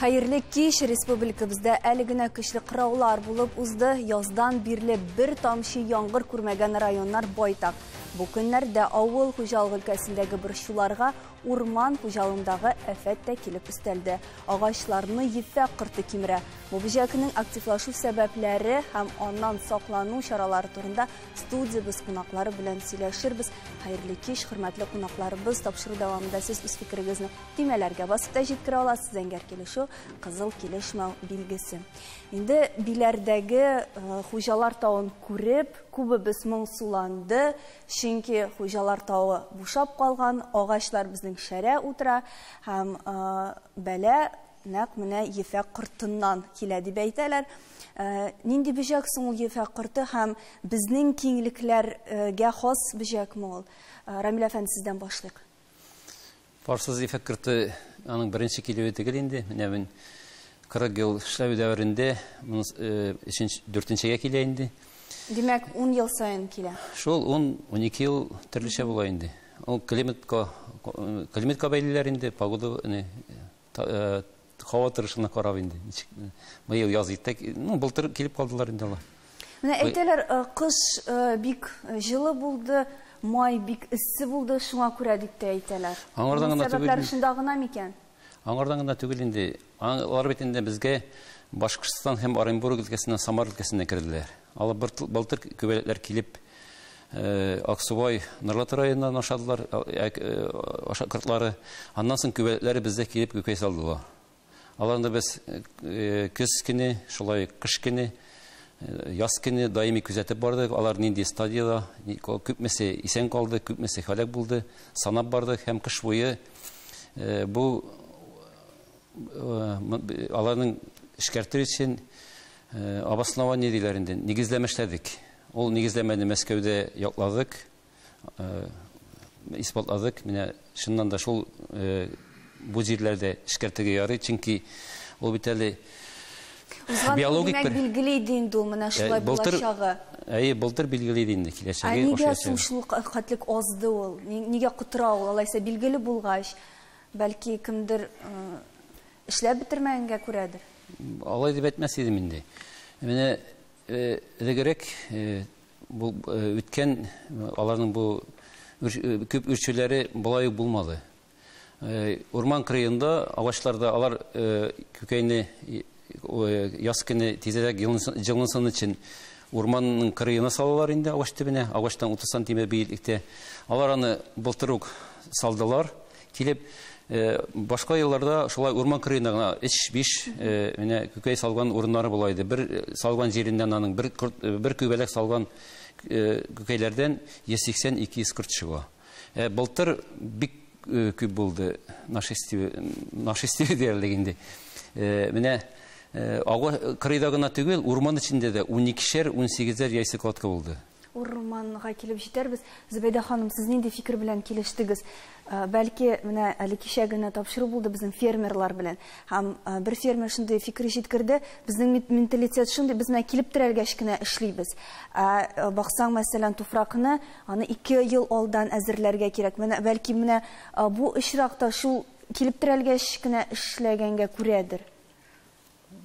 Хәерле кич, республикабызда әле генә көчле кыраулар булып узды. Яздан бирле бер тамчы яңгыр күрмәгән районнар байтак. Бу көннәрдә авыл хуҗалыгы өлкәсендәге борчуларга урман хуҗалыгындагы афәт тә килеп өстәлде. Агачларны ефәк корты кимерә. Бу бөҗәкнең активлашу сәбәпләре һәм аннан саклану чаралары турында студиябез кунаклары белән сөйләшербез. Хәерле кич, хөрмәтле кунакларыбыз, тапшыру дәвамында сез үз фикерегезне төймәләргә басып та җиткерә аласыз. Зәңгәр килешү, кызыл килешмәү билгесе. Инде Биләрдәге хуҗалар тавын күреп, күбебез моңсуланды, чөнки хуҗалар тавы бушап калган, агачлар безнең шәрә утыра һәм бәлә нәкъ менә ефәк кортыннан килә дип әйтәләр. Нинди бөҗәк соң ул ефәк корты һәм безнең киңлекләргә хас бөҗәкме ул? Рамил әфәнде, сездән башлыйк. Парсыз ефәк корты аның беренче килүе түгел инде. Менә мин 40 ел эшләү дәверендә дүртенчегә килә инде. Димәк, 10 ел сайын килә. Шул 10-12 ел төрлечә була инде. Ул климатка бәйлеләр инде, погода, һава торышына карап инде. Быел яз итте, ну, былтыр килеп калдылар инде алар. Менә әйтәләр, кыш бик җылы булды, май бик эссе булды, шуңа күрә дип тә әйтәләр. Аңардан гына түгел. Сәбәпләр шунда гына микән? Аңардан гына түгел инде. Алар бит инде безгә Башкортстан һәм Оренбург өлкәсеннән, Самар өлкәсеннән керделәр. Алар былтыр күбәләкләр килеп Аксубай, Нурлат районыннан ашадылар, кортлары. Аннан соң күбәләкләре бездә килеп күкәй салдылар. Аларны без көз көне, шулай кыш көне, яз көне даими күзәтеп бардык. Алар нинди стадияда, күпмесе исән калды, күпмесе һәлак булды, санап бардык һәм кыш буе бу аларның эшкәртер өчен обоснование диләр инде, нигезләмә эшләдек. Ул нигезләмәне Мәскәүдә якладык, исбатладык. Менә чыннан да шул бу җирләрдә эшкәртергә ярый, чөнки ул бит әле биологик бер билгеле иде инде ул, менә шулай булачагы. Әйе, былтыр билгеле иде инде киләчәге. Ә нигә соң шул хәтлек азды ул? Нигә котыра ул? Алайса билгеле булгач, бәлки кемдер эшләп бетермәгәнгә күрәдер. Алай дип әйтмәс идем инде. Менә элегрәк бу үткән аларның бу күп үрчүләре болай ук булмады. Урман кырыенда агачларда алар күкәйне яз көне тизрәк җылынсын өчен урманның кырыена салалар инде, агач төбенә, агачтан 30 сантиметр биеклектә. Алар аны былтыр ук салдылар. Килеп башка елларда шулай урман кырыенда гына 3-5 менә күкәй салган урыннары була иде. Бер салган җиреннән аның бер күбәләк салган күкәйләрдән 180-200 корт чыга. Былтыр бик күп булды нашествие диярлек инде. Менә кырыйда гына түгел, урман эчендә дә 12-шәр, 18-әр яйцекладка булды. Урманга килеп җитәрбез. Зөбәйдә ханым, сез нинди фикер белән килештегез? Бәлки, менә әле кичә генә тапшыру булды безнең фермерлар белән. Һәм бер фермер шундый фикер җиткерде: безнең менталитет шундый, без менә килеп терәлгәч кенә эшлибез. Ә баксаң, мәсәлән, туфракны аны 2 ел алдан әзерләргә кирәк. Менә бәлки менә бу очракта шул килеп терәлгәч кенә эшләгәнгә күрәдер.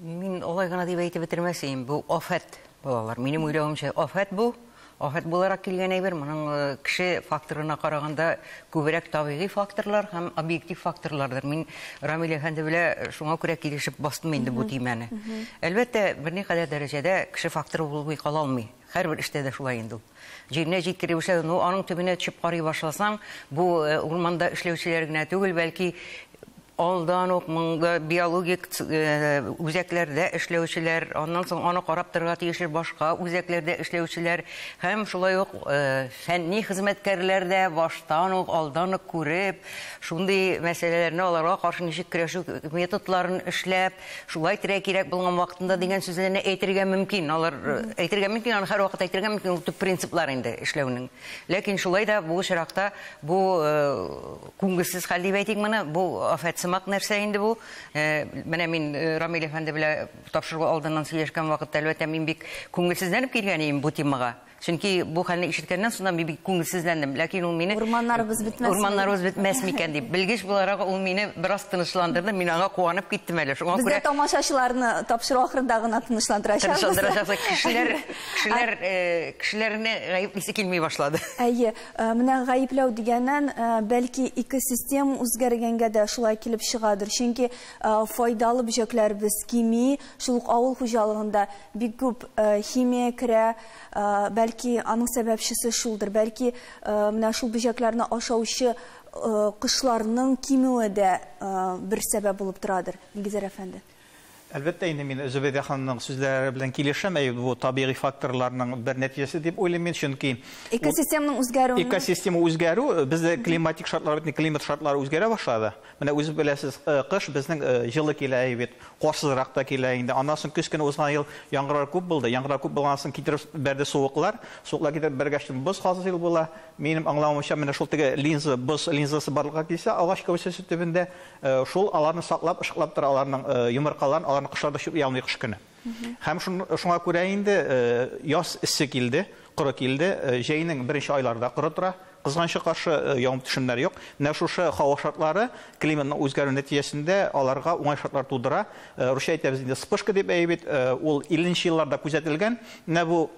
Мин алай гына дип әйтеп бетермәс идем. Бу афәт, балалар. Минем уйлавымча, афәт бу. Афәт буларак килгән әйбер, моның кеше факторына караганда күбрәк табигый факторлар һәм объектив факторлардыр. Мин Рамил әфәнде белән шуңа күрә килешеп бастым инде бу төймәне. Әлбәттә, берникадәр дәрәҗәдә кеше факторы булмый кала алмый. Һәрбер эштә дә шулай инде ул. Җиренә җиткереп эшләү, ну, аның төбенә төшеп карый башласаң, бу урманда эшләүчеләр генә түгел, бәлки алдан ук монда биологик үзәкләрдә эшләүчеләр, аннан соң аны карап торырга тиешле башка үзәкләрдә эшләүчеләр һәм шулай ук фәнни хезмәткәрләр дә баштан ук алдан ук күреп, шундый мәсьәләләрне аларга каршы ничек көрәшү методларын эшләп, шулай терә кирәк булган вакытында дигән сүзләрне әйтергә мөмкин. Алар әйтергә мөмкин, аны һәрвакыт әйтергә мөмкин, ул төп принциплар инде эшләүнең. Ләкин шулай да бу очракта бу күңелсез хәл дип әйтик моны, бу афәт сымак нәрсә инде бу. Менә мин Рамил әфәнде белән тапшыру алдыннан сөйләшкән вакытта, әлбәттә, мин бик күңелсезләнеп килгән идем бу темага. Чөнки бу хәлне ишеткәннән соң мин бик күңелсезләндем. Ләкин ул мине урманнарыбыз бетмәс. Урманнарыбыз бетмәс микән дип. Белгеч буларак ул мине бераз тынычландырды. Мин аңа куанып киттем әле. Шуңа күрә бездә тамашачыларны тапшыру ахырында гына тынычландырачакбыз. Тынычландырачакбыз. Кешеләр, кешеләр, кешеләрне гаеплисе килми башлады. Әйе, менә гаепләү дигәннән, бәлки экосистема үзгәргәнгә дә шулай килеп чыгадыр. Чөнки файдалы бөҗәкләребез кими, шул ук авыл хуҗалыгында бик күп химия керә, бәлки аның сәбәпчесе шулдыр, бәлки менә шул бөҗәкләрне ашаучы кошларның кимүе дә бер сәбәп булып торадыр, Илгизәр әфәнде. Әлбәттә инде мин Зөбәйдә ханымның сүзләре белән килешәм. Әй, бу табигый факторларның бер нәтиҗәсе дип уйлыйм мин, чөнки экосистеманың үзгәрүе, экосистема үзгәрү, бездә климатик шартлар, бит климат шартлары үзгәрә башлады. Менә үзе беләсез, кыш безнең җылы килә бит, карсызрак та килә инде. Аннан соң көз көне узган ел яңгырлар күп булды. Яңгырлар күп булган соң китереп бәрде суыклар. Суыклар китереп бергәч боз хасил була. Минем аңлавымча, менә шул теге линза, боз линзасы барлыкка килсә, агач кәүсәсе төбендә шул аларны саклап, ышыклап тора аларның йомыркаларын, аларны кошлар да чүпли алмый кыш көне. Һәм шуңа күрә инде яз эссе килде, коры килде, җәйнең беренче айларында коры тора. Кызганычка каршы явым төшемнәр юк. Менә шушы һава шартлары климатның үзгәрү нәтиҗәсендә аларга уңай шартлар тудыра. Русча әйтәбез инде вспышка дип әйбит, ул 50 елларда күзәтелгән. Менә бу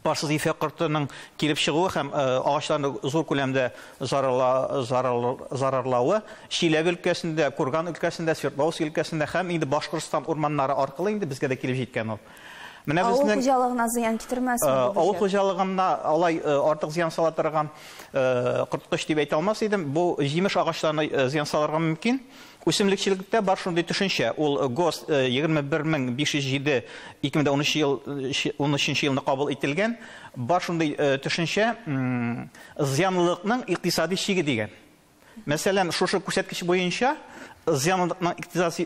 парсыз ефәк кортының килеп чыгуы һәм агачларны зур күләмдә зарарлавы Чиләбе өлкәсендә, Курган өлкәсендә, Свердловск өлкәсендә һәм инде Башкортстан урманнары аркылы инде безгә дә килеп җиткән ул. Менә безнең авыл хуҗалыгына зыян китермәс. Авыл хуҗалыгына алай артык зыян сала торган корткыч дип әйтә алмас идем. Бу җимеш агачларына зыян салырга мөмкин. Үсемлекчелектә бар шундый төшенчә. Ул ГОСТ 21507 2013 елны кабул ителгән. Бар шундый төшенчә зыянлылыкның икътисади чиге дигән. Мәсәлән, шушы күрсәткеч буенча зыянлылыкның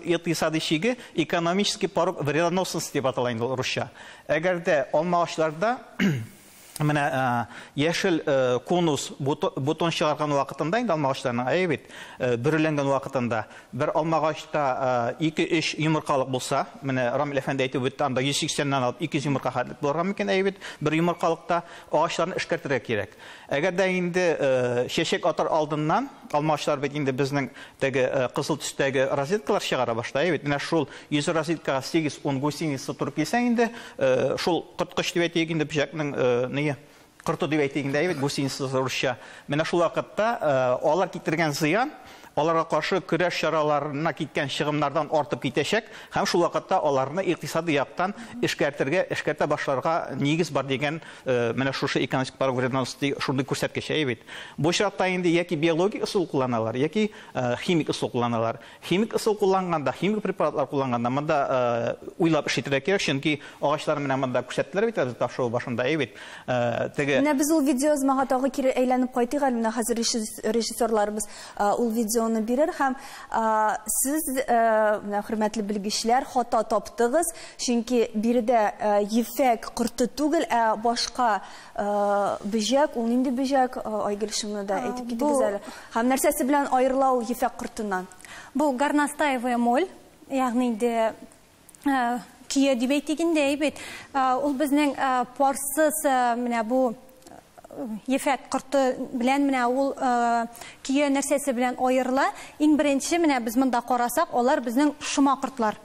икътисади чиге экономический порог вредоносности дип атала инде ул русча. Әгәр дә алма агачларда менә яшел конус бутон чыгарган вакытында инде алма агачларының, әйе бит, бөреләнгән вакытында бер алма агачта 2-3 йомыркалык булса, менә Рамил әфәнде әйтеп үтте, анда 180-нән алып 200 йомырка хәтлек булырга мөмкин, әйе бит, бер йомыркалыкта агачларны эшкәртергә кирәк. Әгәр дә инде чәчәк атар алдыннан алма агачлар бит инде безнең теге кызыл төстәге розеткалар чыгара башлый, әйе бит, менә шул 100 розеткага 8-10 гусеница туры килсә инде, шул корткыч дип әйтик инде бөҗәкнең ние корты дип әйтик инде, әйе бит, гусеница русча. Менә шул вакытта алар китергән зыян аларга каршы көрәш чараларына киткән чыгымнардан артып китәчәк һәм шул вакытта аларны икътисади яктан эшкәртергә, эшкәртә башларга нигез бар дигән менә шушы экономик порог вредоносности шундый күрсәткеч, әйе бит. Бу очракта инде яки биологик ысул кулланалар, яки химик ысул кулланалар. Химик ысул кулланганда, химик препаратлар кулланганда монда уйлап эш итәргә кирәк, чөнки агачлар менә монда күрсәттеләр бит әле тапшыру башында, әйе бит. Теге Менә без ул видеоязмага тагы кире әйләнеп кайтыйк әле, менә хәзер режиссерларыбыз ул видеоны бирер һәм сез, менә хөрмәтле белгечләр, хата таптыгыз, чөнки биредә ефәк корты түгел, ә башка бөҗәк. Ул нинди бөҗәк? Айгөл, шуны да әйтеп китегез әле. Һәм нәрсәсе белән аерыла ул ефәк кортыннан? Бу горностаевая моль, ягъни инде кия дип әйтик инде, әйе бит. Ул безнең парсыз менә бу ефәк корты белән менә ул кия нәрсәсе белән аерыла. Иң беренче менә без монда карасак, алар безнең шома кортлар.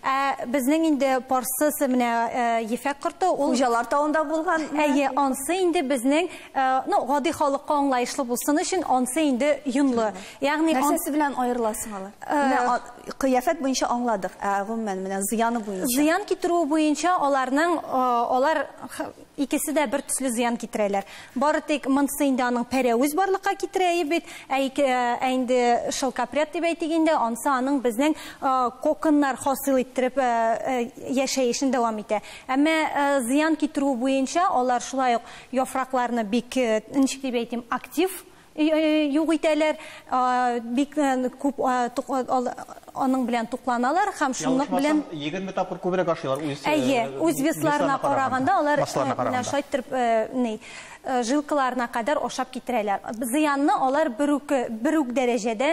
Ә безнең инде парсыз менә ефәк корты ул Хуҗалар тавында булган. Әйе, ансы инде безнең, ну, гади халыкка аңлаешлы булсын өчен ансы инде йонлы. Ягъни нәрсәсе белән аерыласың алар? Менә кыяфәт буенча аңладык, ә гомумән менә зыяны буенча. Зыян китерү буенча аларның, алар икесе дә бер төсле зыян китерәләр. Бары тик монысы инде аның пәрәвез барлыкка китерә бит, ә инде шелкопряд дип әйтик инде, ансы аның безнең коконнар хасил иттереп яшәешен дәвам итә. Әмма зыян китерү буенча алар шулай ук яфракларны бик, ничек дип әйтим, актив юк итәләр, бик күп аның белән тукланалар һәм шунлык белән 20 тапкыр күбрәк ашыйлар үз. Әйе, үз весларына караганда алар менә шулай итеп ни жилкаларына кадәр ашап китерәләр. Зыянны алар бер үк дәрәҗәдә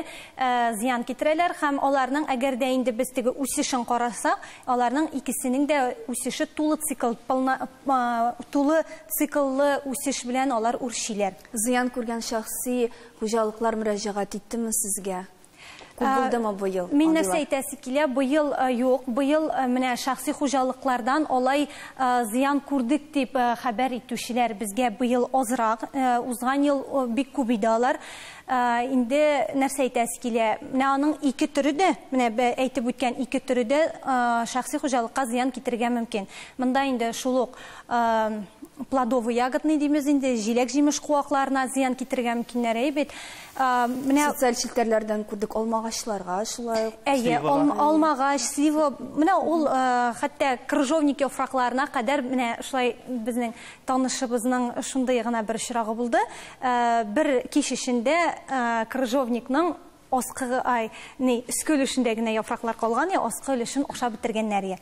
зыян китерәләр һәм аларның әгәр дә инде без теге үсешен карасак, аларның икесенең дә үсеше тулы цикл, тулы цикллы үсеш белән алар үрчиләр. Зыян күргән шәхси хуҗалыклар мөрәҗәгать иттеме сезгә? Күп булдымы быел? Мин нәрсә әйтәсе килә, быел юк, быел менә шәхси хуҗалыклардан алай зыян күрдек дип хәбәр итүчеләр безгә быел азрак, узган ел бик күп иде алар. Инде нәрсә әйтәсе килә, менә аның ике төре дә, менә әйтеп үткән ике төре дә шәхси хуҗалыкка зыян китерергә мөмкин. Монда инде шул ук плодовый ягодный димез инде, җиләк-җимеш куакларына зыян китерергә мөмкиннәр бит. Менә социаль челтәрләрдән күрдек алмагачларга шулай ук. Әйе, алмагач, слива, менә ул хәтта крыжовник яфракларына кадәр менә шулай безнең танышыбызның шундый гына бер очрагы булды. Бер кич эчендә крыжовникның аскы, ай, ни, өске өлешендә генә яфраклар калган, я аскы өлешен ашап бетергәннәр.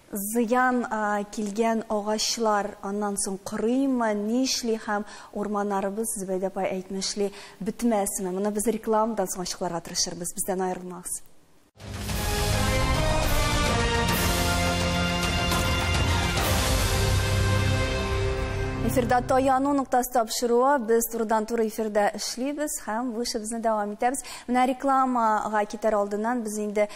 Зыян килгән агачлар аннан соң корыймы, нишли һәм урманнарыбыз, Зөбәйдә апай әйтмешли, бетмәсме? Моны без рекламадан соң ачыкларга тырышырбыз, бездән аерылмагыз. Эфирда таяну ноктасы тапшыруы, без турыдан-туры эфирда эшлибез һәм бу эшебезне дәвам итәбез. Менә рекламага китәр алдыннан без инде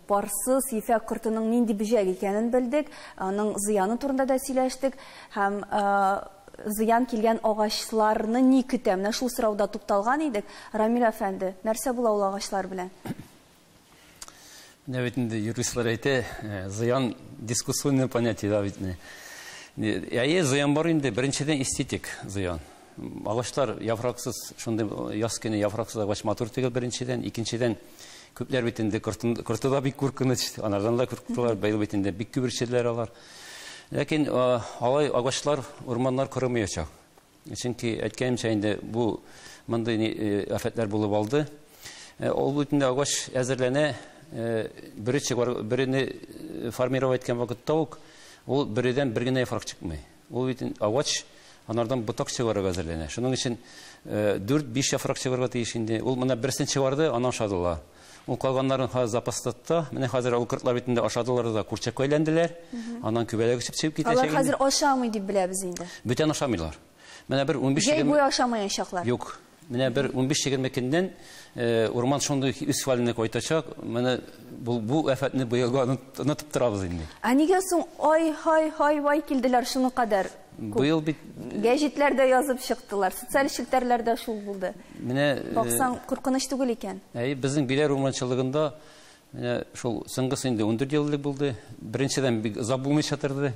парсыз ефәк кортының нинди бөҗәк икәнен белдек, аның зыяны турында да сөйләштек һәм зыян килгән агачларны ни көтә? Менә шул сорауда тукталган идек. Рамил әфәнде, нәрсә була ул агачлар белән? Менә бит инде юристлар әйтә, зыян дискуссионное понятие да бит. Әйе, зыян бар инде, беренчедән эстетик зыян. Агачлар яфраксыз, шундый яз көне яфраксыз агач матур түгел беренчедән, икенчедән күпләр бит инде корты да бик куркыныч, анардан да курктылар, быел бит инде бик күп үрчеделәр алар. Ләкин алай агачлар, урманнар корымаячак. Чөнки әйткәнемчә инде бу мондый афәтләр булып алды. Ул бит инде агач әзерләнә, берене формировать иткән вакытта ук ул бередән бер генә яфрак чыкмый. Ул бит агач анардан ботак чыгарырга әзерләнә. Шуның өчен 4-5 яфрак чыгарырга тиеш инде. Ул менә берсен чыгарды, аннан ашадылар. Ул калганнарын хәзер запаста тота. Менә хәзер ул кортлар бит инде ашадылар да курчакка әйләнделәр. Аннан күбәләк үсеп чыгып китәчәк. Алар хәзер ашамый дип беләбез инде. Бүтән ашамыйлар. Менә бер 15 Җәй буе ашамаячаклар. Юк. Менә бер 15-20 көннән урман шундый үз хәленә кайтачак. Менә бу афәтне быелга онытып торабыз инде. Ә нигә соң ай һай һай вай килделәр шуны кадәр? Быел бит гәҗитләрдә язып чыктылар, социаль челтәрләрдә шул булды. Менә баксаң, куркыныч түгел икән. Әй, безнең Биләр урманчылыгында менә шул соңгысы инде 14 ел элек булды. Беренчедән бик озак булмыйча торды.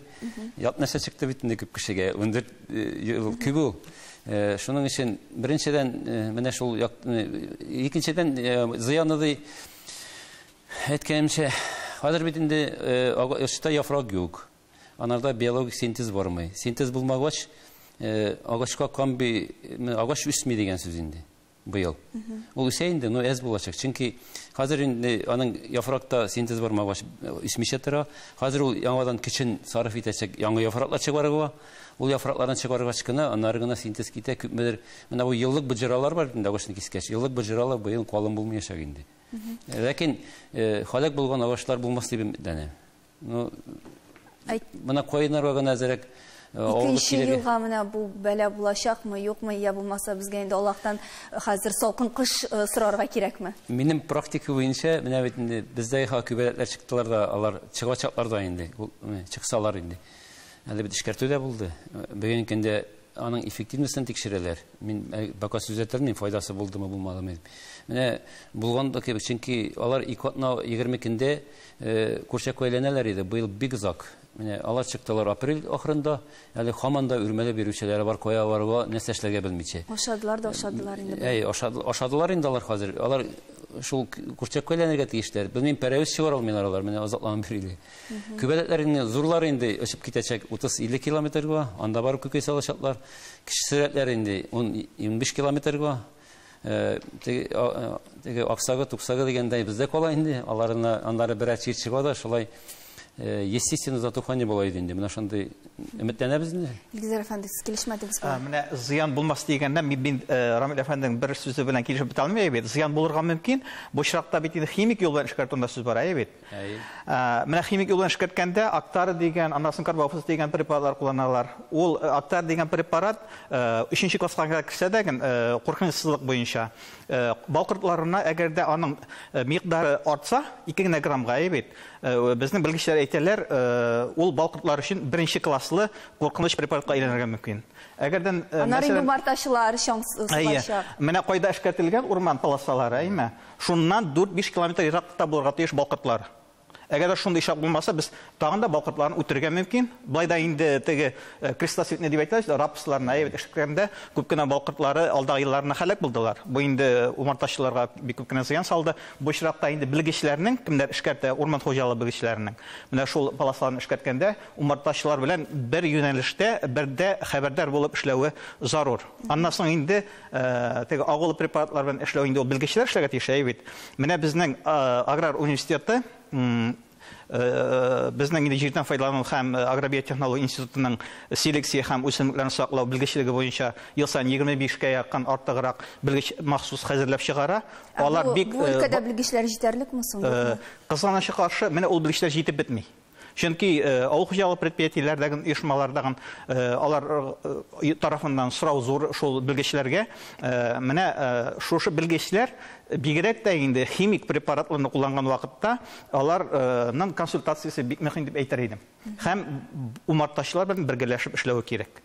Ят нәрсә чыкты бит инде күп кешегә. 14 ел күп ул. Шуның өчен беренчедән менә шул икенчедән зыяны ди әйткәнемчә, хәзер бит инде агачта яфрак юк. Анарда биологик синтез бармый. Синтез булмагач, агачка камби, агач үсми дигән сүз инде быел. Ул үсә инде, но әз булачак. Чөнки хәзер инде аның яфракта синтез бармагач үсмичә тора. Хәзер ул яңадан көчен сарыф итәчәк, яңа яфраклар чыгарырга. Ул яфракларны чыгаргач кына, аннары гына синтез китә. Күпмедер менә бу еллык боҗралар бар инде агачны кискәч. Еллык боҗралар быел калын булмаячак инде. Ләкин халәк булган агачлар булмас дип өметләнәм. Ну, менә каеннарга гына әзерәк Икенче елга менә бу бәла булачакмы, юкмы, я булмаса безгә инде Аллаһтан хәзер салкын кыш сорарга кирәкме? Минем практика буенча менә бит инде бездә күбәләкләр чыктылар да, алар чыгачаклар да инде, чыксалар инде. Әле бит эшкәртү дә булды. Бүгенге көндә аның эффективностен тикшерәләр. Мин бака сүз әйтәлмим, файдасы булдымы, булмадымы дип. Менә булган да кебек, чөнки алар 2 атна 20 көндә курчакка әйләнәләр иде. Быел бик озак. Менә алар чыктылар апрель ахырында, әле һаман да үрмәләп йөрүчеләр бар, кая барырга, нәрсә эшләргә белмичә. Ашадылар да ашадылар инде. Әй, ашадылар инде алар хәзер. Алар шул курчакка әйләнергә тиешләр. Белмим, пәрәвез чыгара алмыйлар алар, менә озакланып йөриләр. Күбәләкләр инде зурлар инде очып китәчәк 30-50 километрга, анда барып күкәй салачаклар. Кечерәкләр инде 10-15 километрга. Теге аксагы, туксагы дигәндәй бездә кала инде. Аларына аннары берәр чир чыга да, шулай естественно затухание була иде инде. Менә шундый өметләнәбез инде. Илгизәр әфәнде, сез килешмәдегез бугай. Менә зыян булмас дигәндә мин Рамил әфәнденең бер сүзе белән килешеп бетә алмыйм бит. Зыян булырга мөмкин. Бу очракта бит инде химик юл белән эшкәртү турында сүз бара бит. Менә химик юл белән эшкәрткәндә Актара дигән, аннан соң Карбофос дигән препаратлар кулланалар. Ул Актара дигән препарат 3нче класска керсә дә, куркынычсызлык буенча бал кортларына әгәр дә аның микъдары артса, 2 генә граммга бит. Безнең белгечләр әйтәләр, ул бал кортлары өчен беренче класслы куркыныч препаратка әйләнергә мөмкин. Әгәрдән, Аннары инде умартачылар чаң сугачак. Менә кайда эшкәртелгән урман полосалары, әйме? Шуннан 4-5 километр ераклыкта булырга тиеш бал кортлары. Әгәр дә шундый чак булмаса, без тагын да бал кортларын үтерергә мөмкин. Былай да инде теге крестоцветный дип әйтәләр, рапсларны әйбәт эшкәрткәндә күп кенә бал кортлары алдагы елларына һәлак булдылар. Бу инде умартачыларга бик күп кенә зыян салды. Бу очракта инде белгечләрнең, кемнәр эшкәртә, урман хуҗалыгы белгечләренең, менә шул полосаларны эшкәрткәндә умартачылар белән бер юнәлештә, бердә хәбәрдар булып эшләве зарур. Аннан соң инде теге агулы препаратлар белән эшләү инде ул белгечләр эшләргә тиеш, әйе бит. Менә безнең аграр университеты, безнең инде җирдән файдалану һәм агробиотехнология институтының селекция һәм үсемлекләрне саклау белгечлеге буенча ел саен 25-кә якын артыграк белгеч махсус хәзерләп чыгара. Алар бик бу өлкәдә белгечләр җитәрлекме соң? Кызганычка каршы, менә ул белгечләр җитеп бетми. Чөнки авыл хуҗалыгы предприятиеләрдәге, оешмалардагы алар тарафыннан сорау зур шул белгечләргә. Менә шушы белгечләр бигрәк тә инде химик препаратларны кулланган вакытта аларның консультациясе бик мөһим дип әйтер идем. Һәм умартачылар белән бергәләшеп эшләве кирәк.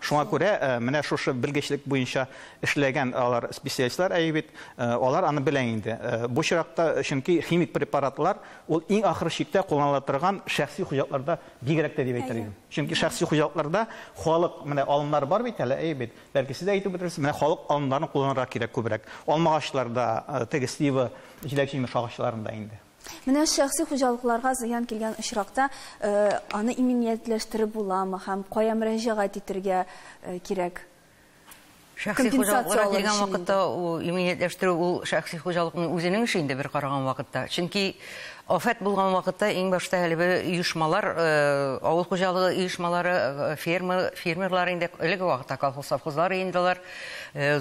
Шуңа күрә менә шушы белгечлек буенча эшләгән алар специалистлар әйе бит, алар аны белә инде. Бу чиракта чөнки химик препаратлар ул иң ахыр чиктә кулланыла торган шәхси хуҗалыкларда бигрәк тә дип әйтер идем. Чөнки шәхси хуҗалыкларда халык менә алымнар бар бит әле, әйе бит. Бәлки сез дә әйтеп бетерерсез, менә халык алымнарын кулланырга кирәк күбрәк. Алмагачларда, теге слива, җиләк-җимеш агачларында инде. Менә шәхси хуҗалыкларга зыян килгән очракта аны иминиятләштереп буламы һәм кая мөрәҗәгать итәргә кирәк? Шәхси хуҗалыкларга килгән вакытта ул иминиятләштерү ул шәхси хуҗалыкның үзенең эше инде бер караган вакытта. Чөнки афәт булган вакытта иң башта әле бер оешмалар, авыл хуҗалыгы оешмалары, фермерлар инде элек вакытта колхоз, совхозлар инде алар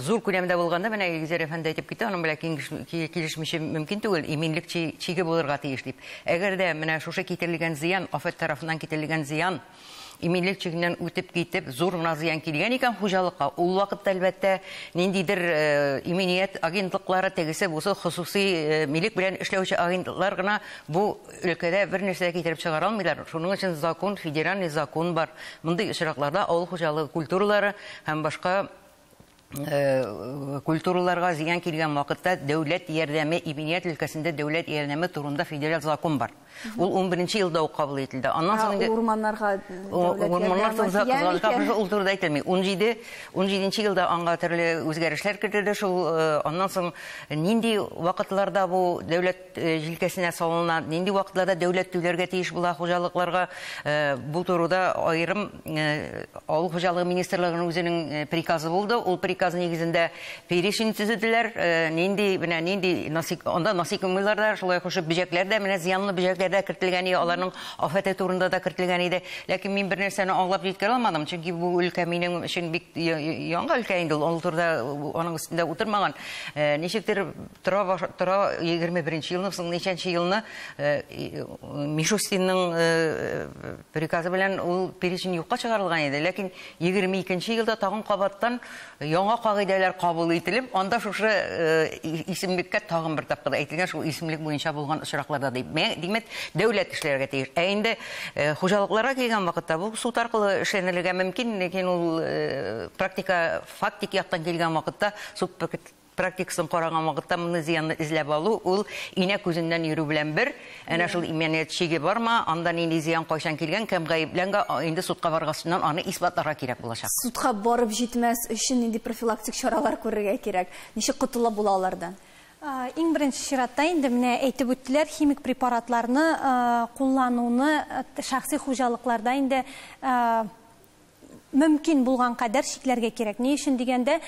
зур күләмдә булганда, менә Илгизәр әфәнде әйтеп китте, аның белән килешмичә мөмкин түгел, иминлек чиге булырга тиеш дип. Әгәр дә менә шушы китерелгән зыян, афәт тарафыннан китерелгән зыян иминлек чигеннән үтеп китеп, зур гына зыян килгән икән хуҗалыкка, ул вакытта әлбәттә ниндидер иминият агентлыклары, тегесе булса хосуси милек белән эшләүче агентлыклар гына бу өлкәдә бер нәрсә китереп чыгара алмыйлар. Шуның өчен закон, федеральный закон бар. Мондый очракларда авыл хуҗалыгы культуралары һәм башка культураларга зыян килгән вакытта дәүләт ярдәме, иминият өлкәсендә дәүләт ярдәме турында федераль закон бар. Ул 11 елда ук кабул ителде. Аннан соң инде урманнарга дәүләт урманнар ярдәме турында тияме кызганычка икән? каршы ул турында әйтелми. 17 елда аңа төрле үзгәрешләр кертелде. Шул аннан соң нинди вакытларда бу дәүләт җилкәсенә салына, нинди вакытларда дәүләт түләргә тиеш була хуҗалыкларга, бу турыда аерым авыл хуҗалыгы министрлыгының үзенең приказы булды. Ул приказ нигезендә перечень төзеделәр. Нинди, менә нинди насик, анда насекомыйлар да, шулай кушып бөҗәкләр дә, менә зыянлы бөҗәкләр дә кертелгән иде, аларның афәте турында да кертелгән иде. Ләкин мин бер нәрсәне аңлап җиткерә алмадым, чөнки бу өлкә минем өчен бик яңа өлкә инде, ул турыда аның өстендә утырмаган. Ничектер тора егерме беренче елны, соң ничәнче елны, Мишустинның приказы белән ул перечень юкка чыгарылган иде. Ләкин егерме икенче елда тагын кабаттан яңа кагыйдәләр кабул ителеп, анда шушы исемлеккә тагын бер тапкыр әйтелгән, шул исемлек буенча булган очракларда дип. Димәк, дәүләт эшләргә тиеш. Ә инде хуҗалыкларга килгән вакытта бу суд аркылы эшләнергә мөмкин, ләкин ул практика, фактик яктан килгән вакытта, суд практикасын караган вакытта моны зыянны эзләп алу, ул инә күзеннән йөрү белән бер. Әнә шул иминият чиге барма, анда нинди зыян кайчан килгән, кем гаепләнгән, инде судка баргасыннан аны исбатларга кирәк булачак. Судка барып җитмәс өчен нинди профилактик чаралар күрергә кирәк? Ничек котыла була алардан? Иң беренче чиратта инде менә әйтеп үттеләр, химик препаратларны куллануны шәхси хуҗалыкларда инде Мөмкин булган кадәр чикләргә кирәк. Ни өчен дигәндә,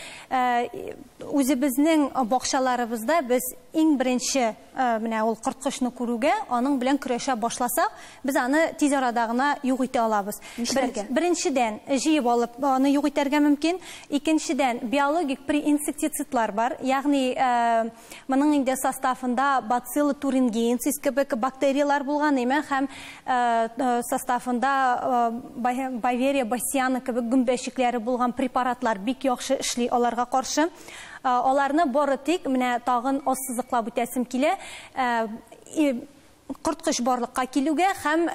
үзебезнең бакчаларыбызда без иң беренче менә ул корткычны күрүгә, аның белән көрәшә башласак, без аны тиз арада гына юк итә алабыз. Беренчедән, җыеп алып аны юк итәргә мөмкин. Икенчедән, биологик преинсектицидлар бар. Ягъни, моның инде составында бацилла турингиенсис кебек бактерияләр булган, име, һәм составында Баверия бассиана кебек гөмбәчекләре булган препаратлар бик яхшы эшли аларга каршы. Аларны бары тик менә тагын ассызыклап үтәсем килә. Корткыч барлыкка килүгә һәм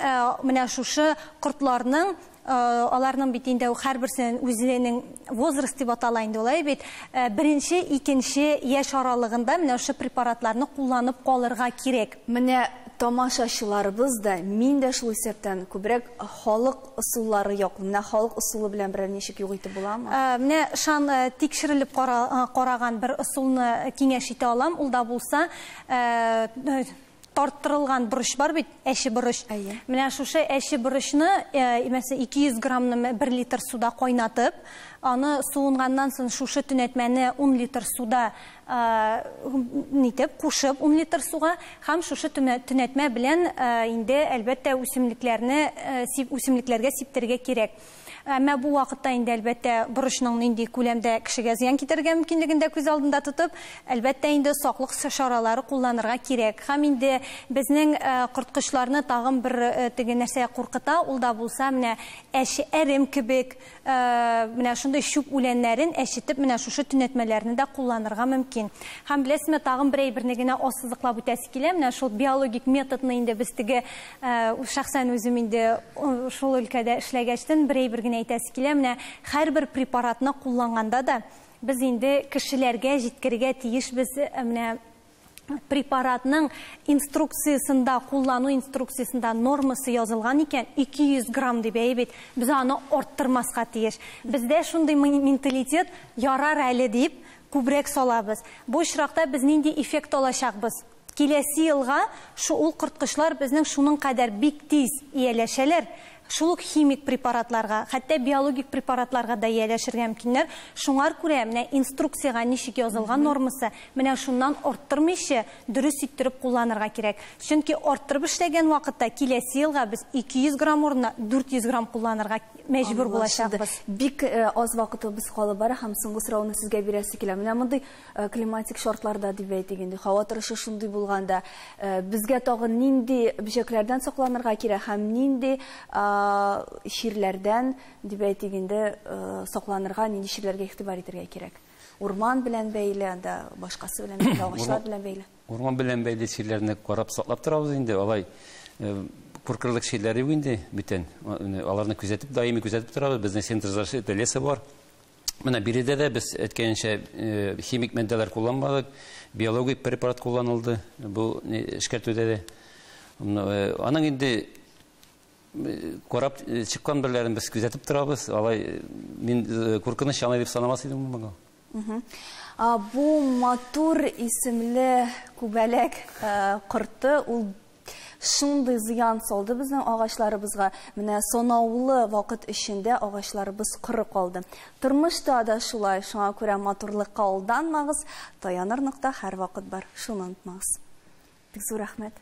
менә шушы кортларның, аларның бит инде һәрберсенең үзенең возраст дип атала инде улай бит, беренче, икенче яшь аралыгында менә шушы препаратларны кулланып калырга кирәк. Менә тамашачыларыбыз да, мин дә шул исәптән күбрәк халык ысуллары яклы. Менә халык ысулы белән берәр ничек юк итеп буламы? Менә шан тикшерелеп караган бер ысулны киңәш итә алам. Ул да булса, тарттырылган борыч бар бит, әче борыч. Менә шушы әче борычны, мәсәлән, 200 граммны 1 литр суда кайнатып, аны суынганнан соң шушы төнәтмәне 10 литр суда нитеп кушып 10 литр суга һәм шушы төнәтмә белән инде әлбәттә үсемлекләргә сиптерергә кирәк. Әмма бу вакытта инде әлбәттә борычның нинди күләмдә кешегә зыян китерергә мөмкинлеген дә күз алдында тотып, әлбәттә инде саклык чаралары кулланырга кирәк. Һәм инде безнең корткычларны тагын бер теге нәрсә куркыта, ул да булса менә әче әрем кебек, менә шундый чүп үләннәрен әчетеп менә шушы төнәтмәләрне дә кулланырга мөмкин. Һәм беләсезме, тагын бер әйберне генә ассызыклап үтәсе килә, менә шул биологик методны инде без теге шәхсән үзем инде шул өлкәдә эшләгәчтен бер әйбер генә әйтәсе килә, менә һәрбер препаратны кулланганда да без инде кешеләргә җиткерергә тиешбез, менә препаратның инструкциясендә, куллану инструкциясендә нормасы язылган икән, 200 грамм дип әйбит, без аны арттырмаска тиеш. Бездә шундый менталитет ярар әле дип күбрәк салабыз. Бу очракта без нинди эффект алачакбыз? Киләсе елга шу ул корткычлар безнең шуның кадәр бик тиз ияләшәләр, шул ук химик препаратларга, хәтта биологик препаратларга да ияләшергә мөмкиннәр. Шуңар күрә менә инструкциягә ничек язылган нормасы, менә шуннан арттырмыйча дөрес иттереп кулланырга кирәк. Чөнки арттырып эшләгән вакытта киләсе елга без 200 грамм урынына 400 грамм кулланырга мәҗбүр булачакбыз. Бик аз вакытыбыз калып бара һәм соңгы сорауны сезгә бирәсе килә. Менә мондый климатик шартларда дип әйтик инде, һава торышы шундый булганда, безгә тагын нинди бөҗәкләрдән сакланырга кирәк һәм нинди чирләрдән дип әйтик инде сакланырга, нинди чирләргә игътибар итәргә кирәк? Урман белән бәйле, анда башкасы белән бәйле, агачлар белән бәйле. Урман белән бәйле чирләрне карап саклап торабыз инде. Алай куркырлык чирләре юк инде бүтән. Аларны күзәтеп, даими күзәтеп торабыз. Безнең центр защиты леса бар. Менә биредә дә без әйткәнчә химик матдәләр кулланмадык, биологик препарат кулланылды бу эшкәртүдә дә. Аның инде карап чыккан берләрен без күзәтеп торабыз. Алай мин куркыныч алай дип санамас идем моңа. Бу матур исемле күбәләк корты ул шундый зыян салды безнең агачларыбызга. Менә санаулы вакыт эчендә агачларыбыз коры калды. Тормышта да шулай, шуңа күрә матурлыкка алданмагыз, таяныр нокта һәр вакыт бар. Шуны онытмагыз. Бик зур рәхмәт.